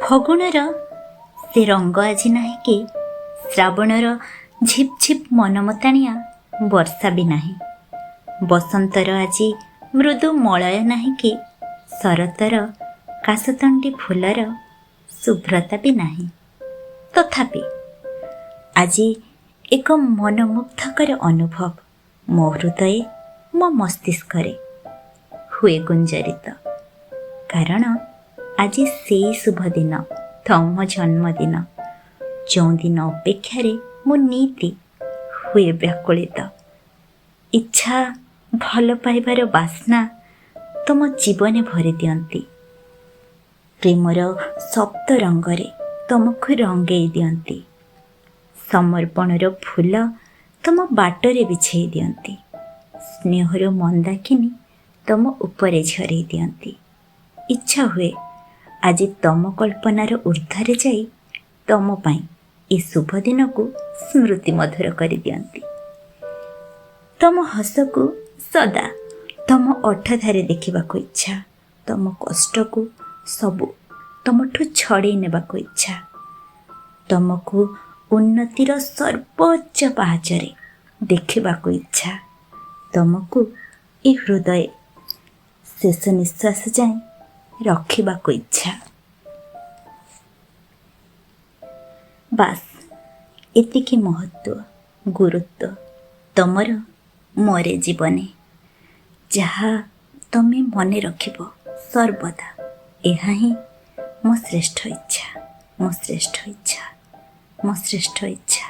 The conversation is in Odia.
ଫଗୁଣର ସେ ରଙ୍ଗ ଆଜି ନାହିଁ କି ଶ୍ରାବଣର ଝିପ୍ ଝିପ୍ ମନମତାଣିଆ ବର୍ଷା ବି ନାହିଁ। ବସନ୍ତର ଆଜି ମୃଦୁ ମଳୟ ନାହିଁ କି ଶରତର କାଶତଣ୍ଡି ଫୁଲର ଶୁଭ୍ରତା ବି ନାହିଁ। ତଥାପି ଆଜି ଏକ ମନମୁଗ୍ଧକର ଅନୁଭବ ମୋ ହୃଦୟେ, ମୋ ମସ୍ତିଷ୍କରେ ହୁଏ ଗୁଞ୍ଜରିତ, କାରଣ ଆଜି ସେଇ ଶୁଭ ଦିନ, ତମ ଜନ୍ମଦିନ, ଯେଉଁଦିନ ଅପେକ୍ଷାରେ ମୁଁ ନିତି ହୁଏ ବ୍ୟାକୁଳିତ। ଇଚ୍ଛା ଭଲ ପାଇବାର ବାସ୍ନା ତମ ଜୀବନେ ଭରି ଦିଅନ୍ତି, ପ୍ରେମର ସପ୍ତ ରଙ୍ଗରେ ତମକୁ ରଙ୍ଗେଇ ଦିଅନ୍ତି, ସମର୍ପଣର ଫୁଲ ତମ ବାଟରେ ବିଛେଇ ଦିଅନ୍ତି, ସ୍ନେହର ମନ୍ଦାକିନୀ ତମ ଉପରେ ଝରେଇ ଦିଅନ୍ତି। ଇଚ୍ଛା ହୁଏ ଆଜି ତମ କଳ୍ପନାର ଉର୍ଦ୍ଧ୍ୱରେ ଯାଇ ତମ ପାଇଁ ଏ ଶୁଭ ଦିନକୁ ସ୍ମୃତି ମଧୁର କରିଦିଅନ୍ତି। ତମ ହସକୁ ସଦା ତମ ଓଠଧାରେ ଦେଖିବାକୁ ଇଚ୍ଛା, ତମ କଷ୍ଟକୁ ସବୁ ତମଠୁ ଛଡ଼େଇ ନେବାକୁ ଇଚ୍ଛା, ତମକୁ ଉନ୍ନତିର ସର୍ବୋଚ୍ଚ ପାହାଚରେ ଦେଖିବାକୁ ଇଚ୍ଛା, ତମକୁ ଏ ହୃଦୟେ ଶେଷ ନିଶ୍ୱାସ ଯାଏଁ ରଖିବାକୁ ଇଚ୍ଛା। ବାସ୍, ଏତିକି ମହତ୍ଵ, ଗୁରୁତ୍ୱ ତମର ମୋର ଜୀବନେ, ଯାହା ତମେ ମନେ ରଖିବ ସର୍ବଦା। ଏହା ହିଁ ମୋ ଶ୍ରେଷ୍ଠ ଇଚ୍ଛା, ମୋ ଶ୍ରେଷ୍ଠ ଇଚ୍ଛା, ମୋ ଶ୍ରେଷ୍ଠ ଇଚ୍ଛା।